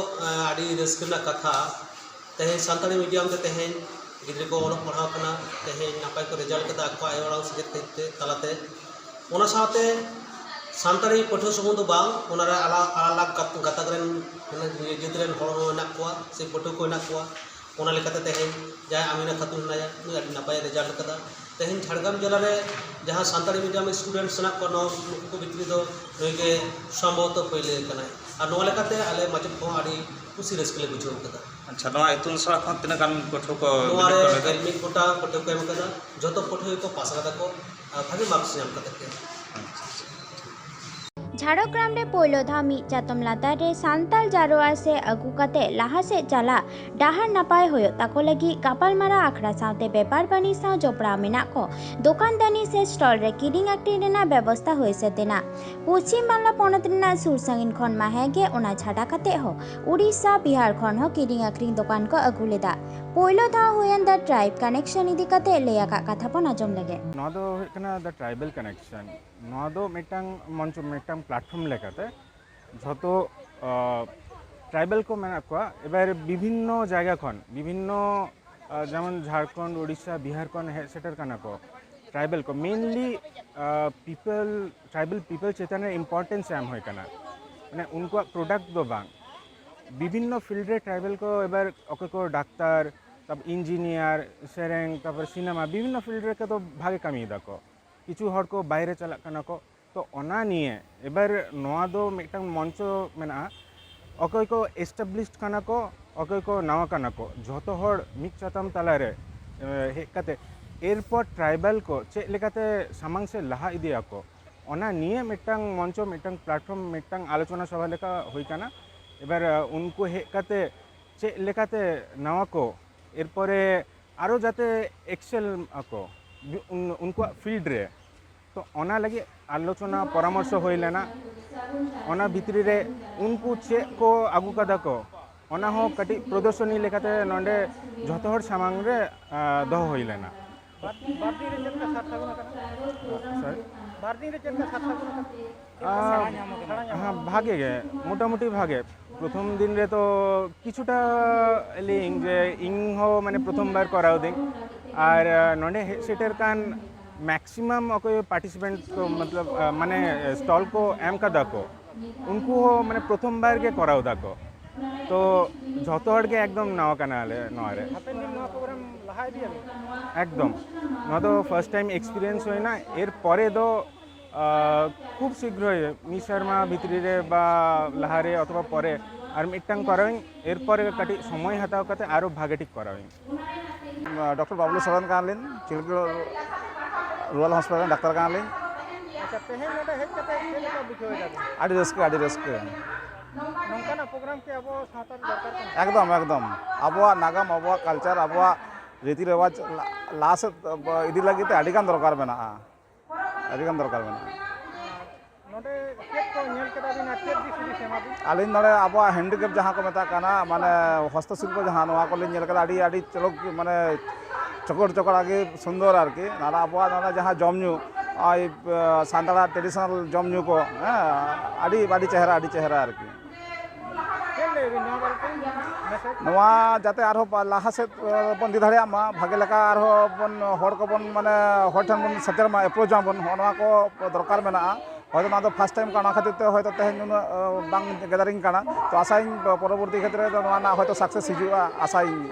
ᱮᱸ, ᱟᱹᱰᱤ ᱨᱟᱹᱥᱠᱟᱹ ᱨᱮᱱᱟᱜ ᱠᱟᱛᱷᱟ᱾ ᱛᱮᱦᱮᱧ ᱥᱟᱱᱛᱟᱲᱤ ᱢᱤᱰᱤᱭᱟᱢ ᱛᱮ ᱛᱮᱦᱮᱧ ᱜᱤᱫᱽᱨᱟᱹ ᱠᱚ ᱚᱞᱚᱜ ᱯᱟᱲᱦᱟᱣ ᱠᱟᱱᱟ, ᱛᱮᱦᱮᱧ ᱱᱟᱯᱟᱭ ᱠᱚ ᱨᱮᱡᱟᱞᱴ ᱠᱟᱫᱟ ᱟᱠᱚᱣᱟᱜ ᱟᱭᱳ ᱟᱲᱟᱝ ᱥᱮᱪᱮᱫ ᱛᱮ, ᱛᱟᱞᱟᱛᱮ᱾ ᱚᱱᱟ ᱥᱟᱶᱛᱮ ᱥᱟᱱᱛᱟᱲᱤ ᱯᱟᱹᱴᱷᱩᱣᱟᱹ ᱥᱩᱢᱩᱝ ᱫᱚ ᱵᱟᱝ, ᱚᱱᱟᱨᱮ ᱟᱞᱟ-, ᱟᱞᱟᱜᱽ ᱜᱟᱛ-, ᱜᱟᱛᱟᱠ ᱨᱮᱱ ᱢᱟᱱᱮ ᱡᱟᱹᱛ ᱨᱮᱱ ᱦᱚᱲ ᱦᱚᱸ ᱢᱮᱱᱟᱜ ᱠᱚᱣᱟ ᱥᱮ ᱯᱟᱹᱴᱷᱩᱣᱟᱹ ᱠᱚ ᱢᱮᱱᱟᱜ ᱠᱚᱣᱟ᱾ ᱚᱱᱟ ᱞᱮᱠᱟᱛᱮ ᱛᱮᱦᱮᱧ ᱡᱟᱦᱟᱸᱭ ᱟᱢᱤᱱᱟ ᱠᱷᱟᱛᱩᱱ ᱦᱮᱱᱟᱭᱟ, ᱩᱱᱤ ᱟᱹᱰᱤ ᱱᱟᱯᱟᱭᱮ ᱨᱮᱡᱟᱞᱴ ᱠᱟᱫᱟ᱾ ᱛᱮᱦᱮᱧ ᱡᱷᱟᱲᱜᱨᱟᱢ ᱡᱮᱞᱟ ᱨᱮ ᱡᱟᱦᱟᱸ ᱥᱟᱱᱛᱟᱲᱤ ᱢᱤᱰᱤᱭᱟᱢ ᱥᱴᱩᱰᱮᱱᱴᱥ ᱦᱮᱱᱟᱜ ᱠᱚᱣᱟ, ᱱᱚᱣᱟ ᱱᱩᱠᱩ ᱠᱚ ᱵᱷᱤᱛᱨᱤ ᱫᱚ ᱱᱩᱭ ᱜᱮ ᱥᱚᱢᱵᱷᱚᱵᱚᱛᱚ ᱯᱟᱹᱭᱞᱟᱹ ᱠᱟᱱᱟᱭ᱾ ᱟᱨ ᱱᱚᱣᱟ ᱞᱮᱠᱟᱛᱮ ᱟᱞᱮ ᱢᱟᱪᱮᱫ ᱠᱚᱦᱚᱸ ᱟᱹᱰᱤ ᱠᱩᱥᱤ ᱨᱟᱹᱥᱠᱟᱹ ᱞᱮ ᱵᱩᱡᱷᱟᱹᱣ ᱠᱟᱫᱟ᱾ ᱟᱪᱪᱷᱟ, ᱱᱚᱣᱟ ᱤᱛᱩᱱ ᱟᱥᱲᱟ ᱠᱷᱚᱱ ᱛᱤᱱᱟᱹᱜ ᱜᱟᱱ ᱯᱟᱹᱴᱷᱩᱣᱟᱹ ᱠᱚ ᱱᱚᱣᱟ ᱵᱤᱱᱤᱰ ᱨᱮ ᱠᱚ ᱞᱮᱫᱟ? ᱜᱮᱞ ᱢᱤᱫ ᱜᱚᱴᱟᱝ ᱯᱟᱹᱴᱷᱩᱣᱟᱹ ᱠᱚ ᱮᱢ ᱠᱟᱫᱟ᱾ ᱡᱷᱚᱛᱚ ᱯᱟᱹᱴᱷᱩᱣᱟᱹ ᱜᱮᱠᱚ ᱯᱟᱥ ᱠᱟᱫᱟ ᱠᱚ ᱟᱨ ᱵᱷᱟᱜᱮ ᱢᱟᱨᱠᱥ ᱧᱟᱢ ᱠᱟᱛᱮ ᱜᱮ᱾ ᱟᱪᱪᱷᱟ, ᱟᱪᱪᱷᱟ᱾ ᱡᱷᱟᱲᱜᱨᱟᱢ ᱨᱮ ᱯᱳᱭᱞᱳ ᱫᱷᱟᱣ ᱢᱤᱫ ᱪᱟᱛᱚᱢ ᱞᱟᱛᱟᱨ ᱨᱮ ᱥᱟᱱᱛᱟᱲ ᱡᱟᱨᱣᱟ ᱥᱮ ᱟᱹᱜᱩ ᱠᱟᱛᱮ ᱞᱟᱦᱟ ᱥᱮᱫ ᱪᱟᱞᱟᱜ ᱰᱟᱦᱟᱨ ᱱᱟᱯᱟᱭ ᱦᱩᱭᱩᱜ ᱛᱟᱠᱚ ᱞᱟᱹᱜᱤᱫ ᱜᱟᱯᱟᱞᱢᱟᱨᱟᱣ ᱟᱠᱷᱲᱟ ᱥᱟᱶᱛᱮ ᱵᱮᱯᱟᱨ ᱵᱟᱹᱱᱤᱡ ᱥᱟᱶ ᱡᱚᱯᱲᱟᱣ ᱢᱮᱱᱟᱜ ᱠᱚ ᱫᱚᱠᱟᱱ ᱫᱟᱹᱱᱤ ᱥᱮ ᱥᱴᱚᱞ ᱨᱮ ᱠᱤᱨᱤᱧ ᱟᱹᱠᱷᱨᱤᱧ ᱨᱮᱱᱟᱜ ᱵᱮᱵᱚᱥᱛᱟ ᱦᱩᱭ ᱥᱟᱹᱛ ᱮᱱᱟ᱾ ᱯᱚᱪᱷᱤᱢ ᱵᱟᱝᱞᱟ ᱯᱚᱱᱚᱛ ᱨᱮᱱᱟᱜ ᱥᱩᱨ ᱥᱟᱺᱜᱤᱧ ᱠᱷᱚᱱ ᱢᱟ ᱦᱮᱸ ᱜᱮ, ᱚᱱᱟ ᱪᱷᱟᱰᱟ ᱠᱟᱛᱮ ᱦᱚᱸ ᱩᱲᱤᱥᱥᱟ, ᱵᱤᱦᱟᱨ ᱠᱷᱚᱱ ᱦᱚᱸ ᱠᱤᱨᱤᱧ ᱟᱹᱠᱷᱨᱤᱧ ᱫᱚᱠᱟᱱ ᱠᱚ ᱟᱹᱜᱩ ᱞᱮᱫᱟ᱾ ᱯᱳᱭᱞᱳ ᱫᱷᱟᱣ ᱦᱩᱭᱮᱱ The Tribe Connection ᱤᱫᱤ ᱠᱟᱛᱮ ᱞᱟᱹᱭ ᱟᱠᱟᱫ ᱠᱟᱛᱷᱟ ᱵᱚᱱ ᱟᱸᱡᱚᱢ ᱞᱮᱜᱮ᱾ ᱱᱚᱣᱟ ᱫᱚ ᱦᱩᱭᱩᱜ ᱠᱟᱱᱟ The Tribal Connection᱾ ᱱᱚᱣᱟ ᱫᱚ ᱢᱤᱫᱴᱟᱝ ᱢᱚᱧᱪᱚ, ᱢᱤᱫᱴᱟᱝ ᱯᱞᱟᱴᱯᱷᱚᱨᱢ ᱞᱮᱠᱟᱛᱮ ᱡᱷᱚᱛᱚ ᱴᱨᱟᱭᱵᱟᱞ ᱠᱚ ᱢᱮᱱᱟᱜ ᱠᱚᱣᱟ, ᱮᱵᱟᱨ ᱵᱤᱵᱷᱤᱱᱱᱚ ᱡᱟᱭᱜᱟ ᱠᱷᱚᱱ, ᱵᱤᱵᱷᱤᱱᱱᱚ ᱡᱮᱢᱚᱱ ᱡᱷᱟᱲᱠᱷᱚᱸᱰ, ᱳᱰᱤᱥᱟ, ᱵᱤᱦᱟᱨ ᱠᱷᱚᱱ ᱦᱮᱡ ᱥᱮᱴᱮᱨ ᱠᱟᱱᱟ ᱠᱚ᱾ ᱴᱨᱟᱭᱵᱟᱞ ᱠᱚ mainly people, tribal people ᱪᱮᱛᱟᱱ ᱨᱮ importance ᱮᱢ ᱦᱩᱭ ᱠᱟᱱᱟ, ᱢᱟᱱᱮ ᱩᱱᱠᱩᱣᱟᱜ ᱯᱨᱚᱰᱟᱠᱴ ᱫᱚ ᱵᱟᱝ᱾ ᱵᱤᱵᱷᱤᱱᱱᱚ ᱯᱷᱤᱞᱰ ᱨᱮ ᱴᱨᱟᱭᱵᱟᱞ ᱠᱚ ᱮᱵᱟᱨ ᱚᱠᱚᱭ ᱠᱚ ᱰᱟᱠᱛᱟᱨ, ᱛᱟᱨᱯᱚᱨ ᱤᱧᱡᱤᱱᱤᱭᱟᱨ, ᱥᱮᱨᱮᱧ, ᱛᱟᱨᱯᱚᱨ ᱥᱤᱱᱮᱢᱟ, ᱵᱤᱵᱷᱤᱱᱱᱚ ᱯᱷᱤᱞᱰ ᱨᱮ ᱠᱚᱫᱚ ᱵᱷᱟᱜᱮ ᱠᱟᱹᱢᱤᱭᱮᱫᱟ ᱠᱚ᱾ ᱠᱤᱪᱷᱩ ᱦᱚᱲ ᱠᱚ ᱵᱟᱭᱨᱮ ᱪᱟᱞᱟᱜ ᱠᱟᱱᱟ ᱠᱚ᱾ ᱛᱚ ᱚᱱᱟ ᱱᱤᱭᱮ ᱮᱵᱟᱨ ᱱᱚᱣᱟ ᱫᱚ ᱢᱤᱫᱴᱟᱝ ᱢᱚᱧᱪᱚ ᱢᱮᱱᱟᱜᱼᱟ᱾ ᱚᱠᱚᱭ ᱠᱚ ᱮᱥᱴᱟᱵᱞᱤᱥᱰ ᱠᱟᱱᱟ ᱠᱚ, ᱚᱠᱚᱭ ᱠᱚ ᱱᱟᱣᱟ ᱠᱟᱱᱟ ᱠᱚ, ᱡᱷᱚᱛᱚ ᱦᱚᱲ ᱢᱤᱫ ᱪᱟᱛᱟᱢ ᱛᱟᱞᱟᱨᱮ ᱦᱮᱡ ᱠᱟᱛᱮ ᱮᱨᱯᱚᱨ ᱴᱨᱟᱭᱵᱟᱞ ᱠᱚ ᱪᱮᱫ ᱞᱮᱠᱟᱛᱮ ᱥᱟᱢᱟᱝ ᱥᱮᱫ ᱞᱟᱦᱟ ᱤᱫᱤᱭᱟᱠᱚ, ᱚᱱᱟ ᱱᱤᱭᱮ ᱢᱤᱫᱴᱟᱝ ᱢᱚᱧᱪᱚ, ᱢᱤᱫᱴᱟᱝ ᱯᱞᱟᱴᱯᱷᱚᱨᱢ, ᱢᱤᱫᱴᱟᱝ ᱟᱞᱳᱪᱚᱱᱟ ᱥᱚᱵᱷᱟ ᱞᱮᱠᱟ ᱦᱩᱭ ᱠᱟᱱᱟ᱾ ᱮᱵᱟᱨ ᱩᱱᱠᱩ ᱦᱮᱡ ᱠᱟᱛᱮ ᱪᱮᱫ ᱞᱮᱠᱟᱛᱮ ᱱᱟᱣᱟ ᱠᱚ ᱮᱨᱯᱚᱨᱮ ᱟᱨᱚ ᱡᱟᱛᱮ ᱮᱠᱥᱮᱞ ᱟᱠᱚ ᱩᱱᱠᱩᱣᱟᱜ ᱯᱷᱤᱞᱰ ᱨᱮ, ᱛᱚ ᱚᱱᱟ ᱞᱟᱹᱜᱤᱫ ᱟᱞᱳᱪᱚᱱᱟ ᱯᱚᱨᱟᱢᱚᱨᱥᱚ ᱦᱩᱭ ᱞᱮᱱᱟ᱾ ᱚᱱᱟ ᱵᱷᱤᱛᱨᱤ ᱨᱮ ᱩᱱᱠᱩ ᱪᱮᱫ ᱠᱚ ᱟᱹᱜᱩ ᱠᱟᱫᱟ ᱠᱚ, ᱚᱱᱟ ᱦᱚᱸ ᱠᱟᱹᱴᱤᱡ ᱯᱨᱚᱫᱚᱨᱥᱚᱱᱤ ᱞᱮᱠᱟᱛᱮ ᱱᱚᱰᱮ ᱡᱷᱚᱛᱚ ᱦᱚᱲ ᱥᱟᱢᱟᱝ ᱨᱮ ᱫᱚᱦᱚ ᱦᱩᱭ ᱞᱮᱱᱟ᱾ ᱵᱟᱨ ᱫᱤᱱ ᱨᱮ ᱪᱮᱫ ᱞᱮᱠᱟ ᱥᱟᱨ ᱥᱟᱹᱜᱩᱱ ᱟᱠᱟᱱᱟ? ᱵᱟᱨ ᱫᱤᱱ ᱨᱮ ᱪᱮᱫ ᱞᱮᱠᱟ ᱥᱟᱨ ᱥᱟᱹᱜᱩᱱ ᱟᱠᱟᱱᱟ? ᱦᱮᱸ, ᱵᱷᱟᱜᱮ ᱜᱮ, ᱢᱚᱴᱟᱢᱩᱴᱤ ᱵᱷᱟᱜᱮ᱾ ᱯᱨᱚᱛᱷᱚᱢ ᱫᱤᱱ ᱨᱮ ᱛᱚ ᱠᱤᱪᱷᱩᱴᱟ ᱞᱟᱹᱭᱟᱹᱧ ᱡᱮ ᱤᱧ ᱦᱚᱸ ᱢᱟᱱᱮ ᱯᱨᱚᱛᱷᱚᱢ ᱵᱟᱨ ᱠᱚᱨᱟᱣ ᱫᱟᱹᱧ, ᱟᱨ ᱱᱚᱰᱮ ᱦᱮᱡ ᱥᱮᱴᱮᱨ ᱠᱟᱱ ᱢᱮᱠᱥᱤᱢᱟᱢ ᱚᱠᱚᱭ ᱯᱟᱨᱴᱤᱥᱤᱯᱮᱱᱴ ᱠᱚ, ᱢᱚᱛᱞᱚᱵ ᱢᱟᱱᱮ ᱥᱴᱚᱞ ᱠᱚ ᱮᱢ ᱠᱟᱫᱟ ᱠᱚ, ᱩᱱᱠᱩ ᱦᱚᱸ ᱢᱟᱱᱮ ᱯᱨᱚᱛᱷᱚᱢ ᱵᱟᱨ ᱜᱮ ᱠᱚᱨᱟᱣ ᱫᱟᱠᱚ᱾ ᱛᱚ ᱡᱷᱚᱛᱚ ᱦᱚᱲ ᱜᱮ ᱮᱠᱫᱚᱢ ᱱᱟᱣᱟ ᱠᱟᱱᱟᱞᱮ ᱱᱚᱣᱟ ᱨᱮ᱾ ᱦᱟᱯᱮᱱ ᱫᱤᱱ ᱱᱚᱣᱟ ᱯᱨᱳᱜᱨᱟᱢ ᱞᱟᱦᱟ ᱤᱫᱤᱭᱟᱵᱤᱱ? ᱮᱠᱫᱚᱢ᱾ ᱱᱚᱣᱟ ᱫᱚ ᱯᱷᱟᱨᱥᱴ ᱴᱟᱭᱤᱢ ᱮᱠᱥᱯᱤᱨᱤᱭᱮᱱᱥ ᱦᱩᱭᱱᱟ᱾ ᱮᱨ ᱯᱚᱨᱮ ᱫᱚ ᱠᱷᱩᱵ ᱥᱤᱜᱽᱨᱚᱭ, ᱢᱤᱫ ᱥᱮᱨᱢᱟ ᱵᱷᱤᱛᱨᱤ ᱨᱮ ᱵᱟ ᱞᱟᱦᱟᱨᱮ ᱚᱛᱷᱚᱵᱟ ᱯᱚᱨᱮ ᱟᱨ ᱢᱤᱫᱴᱟᱝ ᱠᱚᱨᱟᱣᱤᱧ᱾ ᱮᱨᱯᱚᱨᱮ ᱠᱟᱹᱴᱤᱡ ᱥᱚᱢᱚᱭ ᱦᱟᱛᱟᱣ ᱠᱟᱛᱮ ᱟᱨᱚ ᱵᱷᱟᱜᱮ ᱴᱷᱤᱠ ᱠᱚᱨᱟᱣᱤᱧ᱾ ᱰᱚᱠᱴᱚᱨ ᱵᱟᱵᱞᱩ ᱥᱚᱨᱮᱱ ᱠᱟᱱᱟᱞᱤᱧ, ᱪᱤᱞᱠᱤ ᱨᱩᱨᱟᱞ ᱦᱚᱥᱯᱤᱴᱟᱞ ᱨᱮᱱ ᱰᱟᱠᱛᱟᱨ ᱠᱟᱱᱟᱞᱤᱧ᱾ ᱛᱮᱦᱮᱧ ᱱᱚᱰᱮ ᱦᱮᱡ ᱠᱟᱛᱮ ᱪᱮᱫ ᱞᱮᱠᱟ ᱵᱩᱡᱷᱟᱹᱣ ᱮᱫᱟ ᱵᱤᱱ? ᱟᱹᱰᱤ ᱨᱟᱹᱥᱠᱟᱹ, ᱟᱹᱰᱤ ᱨᱟᱹᱥᱠᱟᱹ᱾ ᱱᱚᱝᱠᱟᱱᱟᱜ ᱯᱨᱳᱜᱨᱟᱢ ᱠᱤ ᱟᱵᱚ ᱥᱟᱶᱛᱟ ᱨᱮ ᱫᱚᱨᱠᱟᱨ ᱠᱟᱱᱟ? ᱮᱠᱫᱚᱢ, ᱮᱠᱫᱚᱢ᱾ ᱟᱵᱚᱣᱟᱜ ᱱᱟᱜᱟᱢ, ᱟᱵᱚᱣᱟᱜ ᱠᱟᱞᱪᱟᱨ, ᱟᱵᱚᱣᱟᱜ ᱨᱤᱛᱤ ᱨᱮᱣᱟᱡᱽ ᱞᱟ-, ᱞᱟᱦᱟ ᱥᱮᱫ ᱤᱫᱤ ᱞᱟᱹᱜᱤᱫ ᱛᱮ ᱟᱹᱰᱤ ᱜᱟᱱ ᱫᱚᱨᱠᱟᱨ ᱢᱮᱱᱟᱜᱼᱟ, ᱟᱹᱰᱤ ᱜᱟᱱ ᱫᱚᱨᱠᱟᱨ ᱢᱮᱱᱟᱜᱼᱟ᱾ ᱱᱚᱰᱮ ᱪᱮᱫ ᱠᱚ ᱧᱮᱞ ᱠᱮᱫᱟ ᱵᱤᱱ ᱟᱨ ᱪᱮᱫ ᱫᱤᱥ ᱦᱩᱫᱤᱥ ᱮᱢᱟ ᱵᱤᱱ? ᱟᱹᱞᱤᱧ ᱱᱚᱰᱮ ᱟᱵᱚᱣᱟᱜ ᱦᱮᱱᱰᱤᱠᱨᱟᱯᱴ ᱡᱟᱦᱟᱸ ᱠᱚ ᱢᱮᱛᱟᱜ ᱠᱟᱱᱟ, ᱢᱟᱱᱮ ᱦᱚᱥᱛᱚ ᱥᱤᱞᱯᱚ ᱡᱟᱦᱟᱸ, ᱱᱚᱣᱟ ᱠᱚᱞᱤᱧ ᱧᱮᱞ ᱠᱮᱫᱟ, ᱟᱹᱰᱤ, ᱟᱹᱰᱤ ᱪᱚᱨᱚᱠ, ᱢᱟᱱᱮ ᱪᱚᱠᱚᱨ ᱪᱚᱠᱚᱨ, ᱟᱹᱰᱤ ᱥᱩᱱᱫᱚᱨ ᱟᱨᱠᱤ᱾ ᱟᱨ ᱟᱵᱚᱣᱟᱜ ᱱᱚᱰᱮ ᱡᱟᱦᱟᱸ ᱡᱚᱢ ᱧᱩ, ᱳᱭ, ᱥᱟᱱᱛᱟᱲᱟᱜ ᱴᱨᱮᱰᱤᱥᱚᱱᱟᱞ ᱡᱚᱢ ᱧᱩ ᱠᱚ, ᱦᱮᱸ, ᱟᱹᱰᱤ, ᱟᱹᱰᱤ ᱪᱮᱦᱨᱟ, ᱟᱹᱰᱤ ᱪᱮᱦᱨᱟ ᱟᱨᱠᱤ᱾ ᱪᱮᱫ ᱞᱟᱹᱭ ᱵᱤᱱ ᱱᱚᱣᱟ ᱵᱟᱨᱮᱛᱮ? ᱢᱮᱥᱮᱡᱽ? ᱱᱚᱣᱟ ᱡᱟᱛᱮ ᱟᱨᱦᱚᱸ ᱯᱟ-, ᱞᱟᱦᱟ ᱥᱮᱫ, ᱮ, ᱵᱚᱱ ᱤᱫᱤ ᱫᱟᱲᱮᱭᱟᱜ ᱢᱟ, ᱵᱷᱟᱜᱮ ᱞᱮᱠᱟ ᱟᱨᱦᱚᱸ ᱵᱚᱱ ᱦᱚᱲ ᱠᱚᱵᱚᱱ, ᱢᱟᱱᱮ, ᱦᱚᱲ ᱴᱷᱮᱱ ᱵᱚᱱ ᱥᱮᱴᱮᱨ ᱢᱟ, ᱮᱯᱨᱳᱪ ᱢᱟᱵᱚᱱ, ᱦᱚᱸᱜᱼᱚ ᱱᱚᱣᱟ ᱠᱚ ᱫᱚᱨᱠᱟᱨ ᱢᱮᱱᱟᱜᱼᱟ᱾ ᱦᱚᱭᱛᱳ ᱱᱚᱣᱟ ᱫᱚ ᱯᱷᱟᱥᱴ ᱴᱟᱭᱤᱢ ᱠᱟᱱᱟ, ᱚᱱᱟ ᱠᱷᱟᱹᱛᱤᱨ ᱛᱮ ᱦᱚᱭᱛᱳ ᱛᱮᱦᱮᱧ ᱩᱱᱟᱹᱜ, ᱮ, ᱵᱟᱝ ᱜᱮᱫᱟᱨᱤᱝ ᱠᱟᱱᱟ᱾ ᱛᱚ, ᱟᱥᱟᱭᱟᱹᱧ ᱯᱚᱨᱚᱵᱚᱨᱛᱤ ᱠᱷᱮᱛᱨᱮ ᱫᱚ ᱱᱚᱣᱟ ᱨᱮᱱᱟᱜ ᱦᱚᱭᱛᱳ ᱥᱟᱠᱥᱮᱥ ᱦᱤᱡᱩᱜᱼᱟ, ᱟᱥᱟᱭᱟᱹᱧ᱾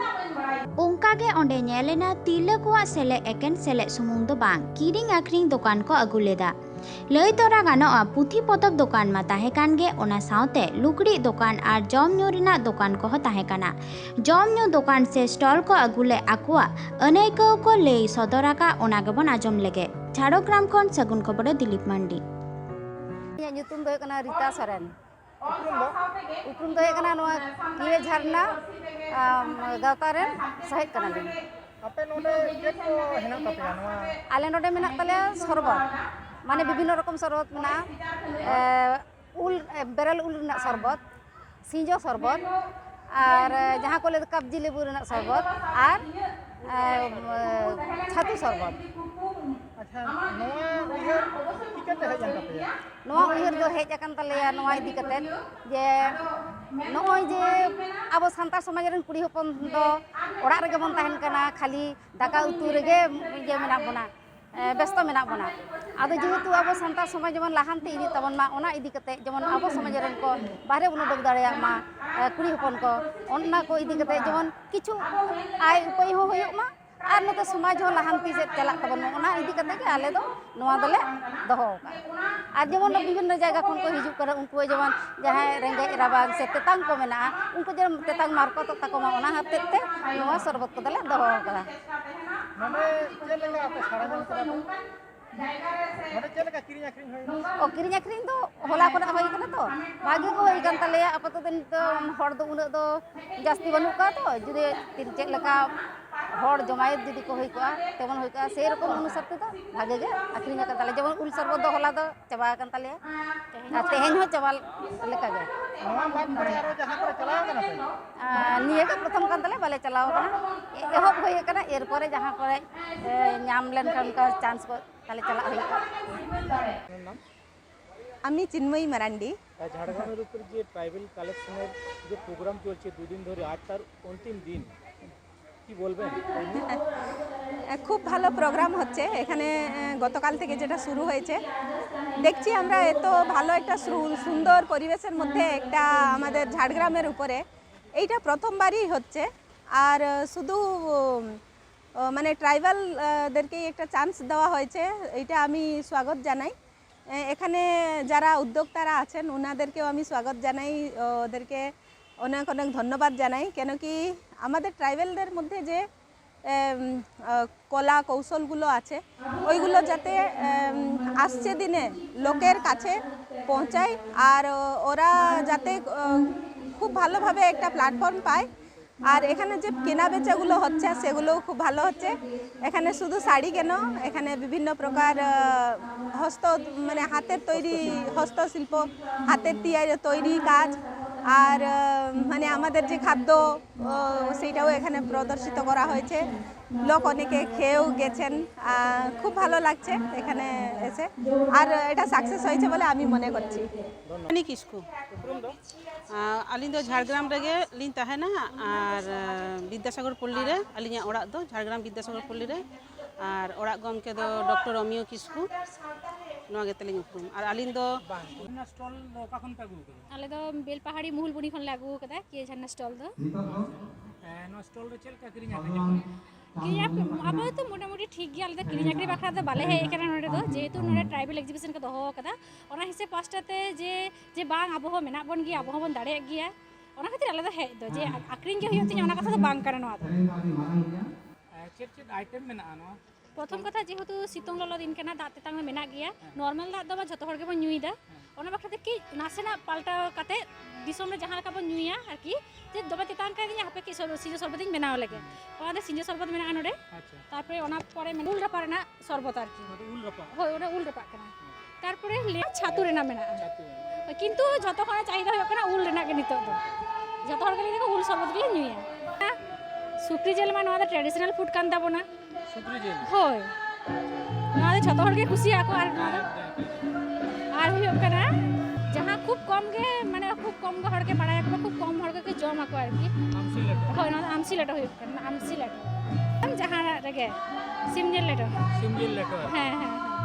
ᱚᱱᱠᱟ ᱜᱮ ᱚᱸᱰᱮ ᱧᱮᱞ ᱮᱱᱟ ᱛᱤᱨᱞᱟᱹ ᱠᱚᱣᱟᱜ ᱥᱮᱞᱮᱫ, ᱮᱠᱮᱱ ᱥᱮᱞᱮᱫ ᱥᱩᱢᱩᱝ ᱫᱚ ᱵᱟᱝ, ᱠᱤᱨᱤᱧ ᱟᱹᱠᱷᱨᱤᱧ ᱫᱚᱠᱟᱱ ᱠᱚ ᱟᱹᱜᱩ ᱞᱮᱫᱟ᱾ ᱞᱟᱹᱭ ᱛᱚᱨᱟ ᱜᱟᱱᱚᱜᱼᱟ, ᱯᱩᱛᱷᱤ ᱯᱚᱛᱚᱵ ᱫᱚᱠᱟᱱ ᱢᱟ ᱛᱟᱦᱮᱸ ᱠᱟᱱ ᱜᱮ, ᱚᱱᱟ ᱥᱟᱶᱛᱮ ᱞᱩᱜᱽᱲᱤᱡ ᱫᱚᱠᱟᱱ ᱟᱨ ᱡᱚᱢ ᱧᱩ ᱨᱮᱱᱟᱜ ᱫᱚᱠᱟᱱ ᱠᱚᱦᱚᱸ ᱛᱟᱦᱮᱸ ᱠᱟᱱᱟ᱾ ᱡᱚᱢ ᱧᱩ ᱫᱚᱠᱟᱱ ᱥᱮ ᱥᱴᱚᱞ ᱠᱚ ᱟᱹᱜᱩ ᱞᱮᱫ ᱟᱠᱚᱣᱟᱜ ᱟᱹᱱᱟᱹᱭᱠᱟᱹᱣ ᱠᱚ ᱞᱟᱹᱭ ᱥᱚᱫᱚᱨ ᱟᱠᱟᱫ, ᱚᱱᱟ ᱜᱮᱵᱚᱱ ᱟᱸᱡᱚᱢ ᱞᱮᱜᱮ᱾ ᱡᱷᱟᱲᱜᱨᱟᱢ ᱠᱷᱚᱱ ᱥᱟᱹᱜᱩᱱ ᱠᱷᱚᱵᱚᱨ ᱫᱚ ᱫᱤᱞᱤᱯ ᱢᱟᱱᱰᱤ᱾ ᱤᱧᱟᱹᱜ ᱧᱩᱛᱩᱢ ᱫᱚ ᱦᱩᱭᱩᱜ ᱠᱟᱱᱟ ᱨᱤᱛᱟ ᱥᱚᱨᱮᱱ᱾ ᱩᱯᱨᱩᱢ ᱫᱚ? ᱩᱯᱨᱩᱢ ᱫᱚ ᱦᱩᱭᱩᱜ ᱠᱟᱱᱟ ᱱᱚᱣᱟ ᱠᱤᱭᱟᱹ ᱡᱷᱟᱨᱱᱟ, ᱟᱢ, ᱜᱟᱶᱛᱟ ᱨᱮᱱ ᱥᱚᱦᱮᱫ ᱠᱟᱱᱟᱞᱤᱧ᱾ ᱟᱯᱮ ᱱᱚᱰᱮ ᱪᱮᱫ ᱠᱚ ᱦᱮᱱᱟᱜ ᱛᱟᱯᱮᱭᱟ ᱱᱚᱣᱟ? ᱟᱞᱮ ᱱᱚᱰᱮ ᱢᱮᱱᱟᱜ ᱛᱟᱞᱮᱭᱟ ᱥᱚᱨᱵᱚᱛ, ᱢᱟᱱᱮ ᱵᱤᱵᱷᱤᱱᱱᱚ ᱨᱚᱠᱚᱢ ᱥᱚᱨᱵᱚᱛ ᱢᱮᱱᱟᱜᱼᱟ᱾ ᱮ, ᱩᱞ, ᱮ, ᱵᱮᱨᱮᱞ ᱩᱞ ᱨᱮᱱᱟᱜ ᱥᱚᱨᱵᱚᱛ, ᱥᱤᱸᱡᱚ ᱥᱚᱨᱵᱚᱛ, ᱟᱨ, ᱮ, ᱡᱟᱦᱟᱸ ᱠᱚ ᱞᱟᱹᱭ ᱫᱚ ᱠᱟᱵᱽᱡᱤ ᱞᱮᱵᱩ ᱨᱮᱱᱟᱜ ᱥᱚᱨᱵᱚᱛ, ᱟᱨ, ᱮ, ᱪᱷᱟᱹᱛᱩ ᱥᱚᱨᱵᱚᱛ᱾ ᱟᱪᱪᱷᱟ, ᱱᱚᱣᱟ ᱩᱭᱦᱟᱹᱨ ᱪᱤᱠᱟᱹᱛᱮ ᱦᱮᱡ ᱮᱱ ᱛᱟᱯᱮᱭᱟ? ᱱᱚᱣᱟ ᱩᱭᱦᱟᱹᱨ ᱫᱚ ᱦᱮᱡ ᱟᱠᱟᱱ ᱛᱟᱞᱮᱭᱟ ᱱᱚᱣᱟ ᱤᱫᱤ ᱠᱟᱛᱮᱫ ᱡᱮ ᱱᱚᱜᱼᱚᱭ ᱡᱮ ᱟᱵᱚ ᱥᱟᱱᱛᱟᱲ ᱥᱚᱢᱟᱡᱽ ᱨᱮᱱ ᱠᱩᱲᱤ ᱦᱚᱯᱚᱱ ᱫᱚ ᱚᱲᱟᱜ ᱨᱮᱜᱮ ᱵᱚᱱ ᱛᱟᱦᱮᱱ ᱠᱟᱱᱟ, ᱠᱷᱟᱹᱞᱤ ᱫᱟᱠᱟ ᱩᱛᱩ ᱨᱮᱜᱮ ᱤᱭᱟᱹ ᱢᱮᱱᱟᱜ ᱵᱚᱱᱟ, ᱮ, ᱵᱮᱥᱛᱚ ᱢᱮᱱᱟᱜ ᱵᱚᱱᱟ᱾ ᱟᱫᱚ ᱡᱮᱦᱮᱛᱩ ᱟᱵᱚ ᱥᱟᱱᱛᱟᱲ ᱥᱚᱢᱟᱡᱽ ᱡᱮᱢᱚᱱ ᱞᱟᱦᱟᱱᱛᱤ ᱤᱫᱤᱜ ᱛᱟᱵᱚᱱ ᱢᱟ, ᱚᱱᱟ ᱤᱫᱤ ᱠᱟᱛᱮᱫ ᱡᱮᱢᱚᱱ ᱟᱵᱚ ᱥᱚᱢᱟᱡᱽ ᱨᱮᱱ ᱠᱚ ᱵᱟᱦᱨᱮ ᱵᱚᱱ ᱩᱰᱩᱠ ᱫᱟᱲᱮᱭᱟᱜ ᱢᱟ, ᱮ, ᱠᱩᱲᱤ ᱦᱚᱯᱚᱱ ᱠᱚ, ᱚᱱᱟ ᱠᱚ ᱤᱫᱤ ᱠᱟᱛᱮᱫ ᱡᱮᱢᱚᱱ ᱠᱤᱪᱷᱩ ᱟᱭ ᱩᱯᱟᱹᱭ ᱦᱚᱸ ᱦᱩᱭᱩᱜ ᱢᱟ᱾ ᱟᱨ ᱱᱚᱛᱮ ᱥᱚᱢᱟᱡᱽ ᱦᱚᱸ ᱞᱟᱦᱟᱱᱛᱤ ᱥᱮᱫ ᱪᱟᱞᱟᱜ ᱛᱟᱵᱚᱱ ᱢᱟ, ᱚᱱᱟ ᱤᱫᱤ ᱠᱟᱛᱮ ᱜᱮ ᱟᱞᱮ ᱫᱚ ᱱᱚᱣᱟ ᱫᱚᱞᱮ ᱫᱚᱦᱚ ᱟᱠᱟᱫᱼᱟ᱾ ᱟᱨ ᱡᱮᱢᱚᱱ ᱵᱤᱵᱷᱤᱱᱱᱚ ᱡᱟᱭᱜᱟ ᱠᱷᱚᱱ ᱠᱚ ᱦᱤᱡᱩᱜ ᱠᱟᱱᱟ, ᱩᱱᱠᱩ ᱡᱮᱢᱚᱱ ᱡᱟᱦᱟᱸᱭ ᱨᱮᱸᱜᱮᱡ ᱨᱟᱵᱟᱝ ᱥᱮ ᱛᱮᱛᱟᱝ ᱠᱚ ᱢᱮᱱᱟᱜᱼᱟ, ᱩᱱᱠᱩ ᱡᱮᱢᱚᱱ ᱛᱮᱛᱟᱝ ᱢᱟᱨᱠᱚᱛᱚᱜ ᱛᱟᱠᱚ ᱢᱟ, ᱚᱱᱟ ᱦᱚᱛᱮᱡ ᱛᱮ ᱱᱚᱣᱟ ᱥᱚᱨᱵᱚᱛ ᱠᱚᱫᱚᱞᱮ ᱫᱚᱦᱚ ᱟᱠᱟᱫᱟ᱾ ᱱᱚᱰᱮ ᱪᱮᱫ ᱞᱮᱠᱟ ᱟᱯᱮ ᱥᱟᱲᱟ ᱧᱟᱢ ᱠᱮᱫᱟ ᱯᱮ? ᱱᱚᱰᱮ ᱪᱮᱫ ᱞᱮᱠᱟ ᱠᱤᱨᱤᱧ ᱟᱹᱠᱷᱨᱤᱧ ᱦᱩᱭ ᱮᱱᱟ? ᱚ, ᱠᱤᱨᱤᱧ ᱟᱹᱠᱷᱨᱤᱧ ᱫᱚ ᱦᱚᱞᱟ ᱠᱷᱚᱱᱟᱜ ᱦᱩᱭ ᱠᱟᱱᱟ ᱛᱚ, ᱵᱷᱟᱜᱤ ᱜᱮ ᱦᱩᱭ ᱠᱟᱱ ᱛᱟᱞᱮᱭᱟ᱾ ᱟᱯᱟᱛᱚᱛᱚ ᱱᱤᱛ ᱫᱚ ᱦᱚᱲ ᱫᱚ ᱩᱱᱟᱹᱜ ᱫᱚ ᱡᱟᱹᱥᱛᱤ ᱵᱟᱹᱱᱩᱜ ᱠᱚᱣᱟ ᱛᱚ, ᱡᱩᱫᱤ ᱛᱤᱱ-, ᱪᱮᱫ ᱞᱮᱠᱟ ᱦᱚᱲ ᱡᱚᱢᱟᱭᱮᱛ ᱡᱩᱫᱤ ᱠᱚ ᱦᱩᱭ ᱠᱚᱜᱼᱟ, ᱛᱮᱢᱚᱱ ᱦᱩᱭ ᱠᱚᱜᱼᱟ, ᱥᱮᱨᱚᱠᱚᱢ ᱚᱱᱩᱥᱟᱨ ᱛᱮᱫᱚ ᱵᱷᱟᱜᱮ ᱜᱮ ᱟᱹᱠᱷᱨᱤᱧ ᱟᱠᱟᱱ ᱛᱟᱞᱮᱭᱟ᱾ ᱡᱮᱢᱚᱱ ᱩᱞ ᱥᱚᱨᱵᱚᱛ ᱫᱚ ᱦᱚᱞᱟ ᱫᱚ ᱪᱟᱵᱟ ᱟᱠᱟᱱ ᱛᱟᱞᱮᱭᱟ, ᱟᱨ ᱛᱮᱦᱮᱧ ᱦᱚᱸ ᱪᱟᱵᱟ ᱞᱮᱠᱟ ᱜᱮ᱾ ᱱᱚᱣᱟ ᱵᱟᱫ ᱠᱚᱨᱮ ᱟᱨᱚ ᱡᱟᱦᱟᱸ ᱠᱚᱨᱮ ᱪᱟᱞᱟᱣ ᱠᱟᱱᱟ ᱯᱮ? ᱟᱨ ᱱᱤᱭᱟᱹ ᱜᱮ ᱯᱨᱚᱛᱷᱚᱢ ᱠᱟᱱ ᱛᱟᱞᱮᱭᱟ, ᱵᱟᱞᱮ ᱪᱟᱞᱟᱣ ᱠᱟᱱᱟ᱾ ᱮᱦᱚᱵ ᱦᱩᱭ ᱟᱠᱟᱱᱟ, ᱮᱨᱯᱚᱨᱮ ᱡᱟᱦᱟᱸ ᱠᱚᱨᱮ, ᱮ, ᱧᱟᱢ ᱞᱮᱱᱠᱷᱟᱱ ᱚᱱᱠᱟ ᱪᱟᱱᱥ ᱠᱚ, ᱛᱟᱦᱞᱮ ᱪᱟᱞᱟᱜ ᱦᱩᱭᱩᱜᱼᱟ᱾ আমি চিন্ময়ী মারান্ডি। ঝাড়গ্রামের উপরে যে ট্রাইবাল কালেকশনের যে প্রোগ্রাম চলছে দুদিন ধরে, আজ তার অন্তিম দিন, কি বলবেন? খুব ভালো প্রোগ্রাম হচ্ছে এখানে। আহ, গতকাল থেকে যেটা শুরু হয়েছে, দেখছি আমরা এত ভালো একটা সু- সুন্দর পরিবেশের মধ্যে একটা আমাদের ঝাড়গ্রামের উপরে এইটা প্রথমবারই হচ্ছে। আর আহ, শুধু উম, আহ, মানে ট্রাইবাল আহ, দেরকেই একটা চান্স দেওয়া হয়েছে, এইটা আমি স্বাগত জানাই। এ- এখানে যারা উদ্যোক্তারা আছেন ওনাদেরকেও আমি স্বাগত জানাই। আহ, ওদেরকে অনেক অনেক ধন্যবাদ জানাই, কেন কি আমাদের ট্রাইবালদের মধ্যে যে এম, আহ, কলা কৌশলগুলো আছে, ওইগুলো যাতে এম, আসছে দিনে লোকের কাছে পৌঁছায়, আর ও- ওরা যাতে আহ, খুব ভালোভাবে একটা প্ল্যাটফর্ম পায়। আর এখানে যে কেনা বেচাগুলো হচ্ছে, সেগুলোও খুব ভালো হচ্ছে। এখানে শুধু শাড়ি কেন, এখানে বিভিন্ন প্রকার আহ, হস্ত, মানে হাতের তৈরি হস্তশিল্প, হাতের তিয়ারি তৈরি কাজ, আর আহ, মানে আমাদের যে খাদ্য, আহ, সেইটাও এখানে প্রদর্শিত করা হয়েছে। লোক অনেকে খেয়েও গেছেন। আহ, খুব ভালো লাগছে এখানে এসে, আর এটা সাকসেস হয়েছে বলে আমি মনে করছি। রানী কিস্কু। ᱟᱨ ᱟᱹᱞᱤᱧ ᱫᱚ ᱡᱷᱟᱲᱜᱨᱟᱢ ᱨᱮᱜᱮ ᱞᱤᱧ ᱛᱟᱦᱮᱱᱟ᱾ ᱟᱨ ᱵᱤᱫᱽᱫᱟᱥᱟᱜᱚᱨ ᱯᱚᱞᱞᱤ ᱨᱮ ᱟᱹᱞᱤᱧᱟᱜ ᱚᱲᱟᱜ ᱫᱚ, ᱡᱷᱟᱲᱜᱨᱟᱢ ᱵᱤᱫᱽᱫᱟᱥᱟᱜᱚᱨ ᱯᱚᱞᱞᱤ ᱨᱮ᱾ ᱟᱨ ᱚᱲᱟᱜ ᱜᱚᱢᱠᱮ ᱫᱚ ᱰᱚᱠᱴᱚᱨ ᱨᱚᱢᱤᱭᱚ ᱠᱤᱥᱠᱩ, ᱱᱚᱣᱟ ᱜᱮ ᱛᱟᱹᱞᱤᱧ ᱩᱯᱨᱩᱢ᱾ ᱟᱨ ᱟᱹᱞᱤᱧ ᱫᱚ ᱚᱱᱟ ᱥᱴᱚᱞ ᱫᱚ ᱚᱠᱟ ᱠᱷᱚᱱ ᱯᱮ ᱟᱹᱜᱩ ᱟᱠᱟᱫᱟ? ᱟᱞᱮ ᱫᱚ ᱵᱮᱞᱯᱟᱦᱟᱲᱤ ᱢᱩᱦᱩᱞᱵᱩᱱᱤ ᱠᱷᱚᱱᱞᱮ ᱟᱹᱜᱩ ᱟᱠᱟᱫᱟ ᱠᱤᱭᱟᱹ ᱡᱷᱟᱨᱱᱟ ᱥᱴᱚᱞ ᱫᱚ᱾ ᱦᱮᱸ, ᱱᱚᱣᱟ ᱥᱴᱚᱞ ᱨᱮ ᱪᱮᱫ ᱞᱮᱠᱟ ᱠᱤᱨᱤᱧ ᱟᱹᱠᱷᱨᱤᱧ ᱠᱟᱱᱟ? ᱠᱤᱨᱤᱧ ᱟᱹᱠᱷᱨᱤᱧ ᱟᱯᱟᱛᱚᱛᱚ ᱢᱚᱴᱟᱢᱩᱴᱤ ᱴᱷᱤᱠ ᱜᱮᱭᱟ᱾ ᱟᱞᱮ ᱫᱚ ᱠᱤᱨᱤᱧ ᱟᱹᱠᱷᱨᱤᱧ ᱵᱟᱠᱷᱨᱟ ᱫᱚ ᱵᱟᱞᱮ ᱦᱮᱡ ᱟᱠᱟᱱᱟ ᱱᱚᱰᱮ ᱫᱚ, ᱡᱮᱦᱮᱛᱩ ᱱᱚᱰᱮ ᱴᱨᱟᱭᱵᱮᱞ ᱮᱠᱡᱤᱵᱤᱥᱚᱱ ᱠᱚ ᱫᱚᱦᱚ ᱟᱠᱟᱫᱟ᱾ ᱚᱱᱟ ᱦᱤᱥᱟᱹᱵ ᱯᱟᱥᱴᱟ ᱛᱮ ᱡᱮ ᱡᱮ ᱵᱟᱝ ᱟᱵᱚ ᱦᱚᱸ ᱢᱮᱱᱟᱜ ᱵᱚᱱ ᱜᱮᱭᱟ, ᱟᱵᱚ ᱦᱚᱸᱵᱚᱱ ᱫᱟᱲᱮᱭᱟᱜ ᱜᱮᱭᱟ, ᱚᱱᱟ ᱠᱷᱟᱹᱛᱤᱨ ᱟᱞᱮ ᱫᱚ ᱦᱮᱡ ᱫᱚ, ᱡᱮ ᱟᱹᱠᱷᱨᱤᱧ ᱜᱮ ᱦᱩᱭᱩᱜ ᱛᱤᱧᱟ ᱚᱱᱟ ᱠᱟᱛᱷᱟ ᱫᱚ ᱵᱟᱝ ᱠᱟᱱᱟ ᱱᱚᱣᱟ ᱫᱚ᱾ ᱪᱮᱫ ᱪᱮᱫ ᱟᱭᱴᱮᱢ ᱢᱮᱱᱟᱜᱼᱟ ᱱᱚᱣᱟ? ᱯᱨᱚᱛᱷᱚᱢ ᱠᱟᱛᱷᱟ, ᱡᱮᱦᱮᱛᱩ ᱥᱤᱛᱩᱝ ᱞᱚᱞᱚ ᱫᱤᱱ ᱠᱟᱱᱟ, ᱫᱟᱜ ᱛᱮᱛᱟᱝ ᱫᱚ ᱢᱮᱱᱟᱜ ᱜᱮᱭᱟ᱾ ᱱᱚᱨᱢᱟᱞ ᱫᱟᱜ ᱫᱚ ᱵᱟ, ᱡᱷᱚᱛᱚ ᱦᱚᱲ ᱜᱮᱵᱚᱱ ᱧᱩᱭᱮᱫᱟ᱾ ᱚᱱᱟ ᱵᱟᱠᱷᱨᱟ ᱛᱮ ᱠᱤ ᱱᱟᱥᱮᱱᱟᱜ ᱯᱟᱞᱴᱟᱣ ᱠᱟᱛᱮ ᱫᱤᱥᱚᱢ ᱨᱮ ᱡᱟᱦᱟᱸ ᱞᱮᱠᱟ ᱵᱚᱱ ᱧᱩᱭᱟ ᱟᱨᱠᱤ, ᱡᱮ ᱫᱚᱢᱮ ᱛᱮᱛᱟᱝ ᱠᱟᱹᱫᱤᱧᱟ, ᱦᱟᱯᱮ ᱠᱤ ᱥᱚᱨ-, ᱥᱤᱸᱡᱚ ᱥᱚᱨᱵᱚᱛ ᱤᱧ ᱵᱮᱱᱟᱣ ᱞᱮᱜᱮ᱾ ᱚᱱᱟ ᱫᱚ ᱥᱤᱸᱡᱚ ᱥᱚᱨᱵᱚᱛ ᱢᱮᱱᱟᱜᱼᱟ ᱱᱚᱰᱮ᱾ ᱟᱪᱪᱷᱟ᱾ ᱛᱟᱨᱯᱚᱨᱮ ᱚᱱᱟ ᱯᱚᱨᱮ ᱢᱮᱱᱟᱜᱼᱟ ᱩᱞ ᱨᱟᱯᱟᱜ ᱨᱮᱱᱟᱜ ᱥᱚᱨᱵᱚᱛ ᱟᱨᱠᱤ᱾ ᱚᱱᱟ ᱫᱚ ᱩᱞ ᱨᱟᱯᱟᱜ? ᱦᱳᱭ, ᱚᱱᱟ ᱩᱞ ᱨᱟᱯᱟᱜ ᱠᱟᱱᱟ᱾ ᱛᱟᱨᱯᱚᱨᱮ ᱞᱮ ᱪᱷᱟᱛᱩ ᱨᱮᱱᱟᱜ ᱢᱮᱱᱟᱜᱼᱟ᱾ ᱪᱷᱟᱛᱩ᱾ ᱦᱳᱭ, ᱠᱤᱱᱛᱩ ᱡᱷᱚᱛᱚ ᱦᱚᱲᱟᱜ ᱪᱟᱦᱤᱫᱟ ᱦᱩᱭᱩᱜ ᱠᱟᱱᱟ ᱩᱞ ᱨᱮᱱᱟᱜ ᱜᱮ ᱱᱤᱛᱚᱜ ᱫᱚ᱾ ᱡᱷᱚᱛᱚ ᱦᱚᱲ ᱜᱮ ᱞᱟᱹᱭ ᱫᱟᱠᱚ ᱩᱞ ᱥᱚᱨᱵᱚᱛ ᱜᱮᱞᱮ ᱧᱩᱭᱟ᱾ ᱥᱩᱠᱨᱤ ᱡᱤᱞ ᱢᱟ ᱱᱚᱣᱟ ᱫᱚ traditional food ᱠᱟᱱ ᱛᱟᱵᱚᱱᱟ᱾ ᱥᱩᱠᱨᱤ ᱡᱤᱞ? ᱦᱳᱭ᱾ ᱱᱚᱣᱟ ᱫᱚ ᱡᱷᱚᱛᱚ ᱦᱚᱲ ᱜᱮ ᱠᱩᱥᱤᱭᱟᱜᱼᱟ ᱠᱚ᱾ ᱟᱨ ᱱᱚᱣᱟ ᱫᱚ, ᱟᱨ ᱦᱩᱭᱩᱜ ᱠᱟᱱᱟ ᱡᱟᱦᱟᱸ ᱠᱷᱩᱵ ᱠᱚᱢ ᱜᱮ, ᱢᱟᱱᱮ ᱠᱷᱩᱵ ᱠᱚᱢ ᱜᱮ ᱦᱚᱲ ᱜᱮ ᱵᱟᱲᱟᱭᱟᱠᱚ, ᱠᱷᱩᱵ ᱠᱚᱢ ᱦᱚᱲ ᱜᱮᱠᱚ ᱡᱚᱢ ᱟᱠᱚ ᱟᱨᱠᱤ᱾ ᱟᱢᱥᱤ ᱞᱮᱴᱚ? ᱦᱳᱭ, ᱱᱚᱣᱟ ᱫᱚ ᱟᱢᱥᱤ ᱞᱮᱴᱚ ᱦᱩᱭᱩᱜ ᱠᱟᱱᱟ, ᱟᱢᱥᱤ ᱞᱮᱴᱚ᱾ ᱡᱟᱦᱟᱱᱟᱜ ᱨᱮᱜᱮ ᱥᱤᱢ ᱡᱤᱞ ᱞᱮᱴᱚ᱾ ᱥᱤᱢ ᱡᱤᱞ ᱞᱮᱴᱚ? ᱦᱮᱸ, ᱦᱮᱸ, ᱦᱮᱸ᱾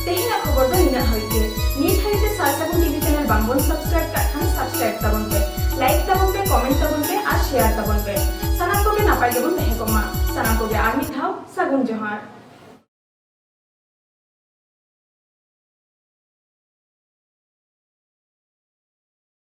ᱛᱮᱦᱮᱧᱟᱜ ᱠᱷᱚᱵᱚᱨ ᱫᱚ ᱱᱤᱱᱟᱹᱜ ᱦᱟᱹᱵᱤᱡ ᱜᱮ᱾ ᱱᱤᱛ ᱦᱟᱹᱵᱤᱡ ᱛᱮ ᱥᱟᱨ ᱥᱟᱹᱜᱩᱱ ᱴᱤᱵᱷᱤ ᱪᱮᱱᱮᱞ ᱵᱟᱝ ᱵᱚᱱ subscribe ᱠᱟᱜ ᱠᱷᱟᱱ subscribe ᱛᱟᱵᱚᱱ ᱯᱮ, like ᱛᱟᱵᱚᱱ ᱯᱮ, comment ᱛᱟᱵᱚᱱ ᱯᱮ ᱟᱨ share ᱛᱟᱵᱚᱱ ᱯᱮ᱾ ᱥᱟᱱᱟᱢ ᱠᱚᱜᱮ ᱱᱟᱯᱟᱭ ᱜᱮᱵᱚᱱ ᱛᱟᱦᱮᱸ ᱠᱚᱜ ᱢᱟ᱾ ᱥᱟᱱᱟᱢ ᱠᱚᱜᱮ ᱟᱨ ᱢᱤᱫ ᱫᱷᱟᱣ ᱥᱟᱹᱜᱩᱱ ᱡᱚᱦᱟᱨ᱾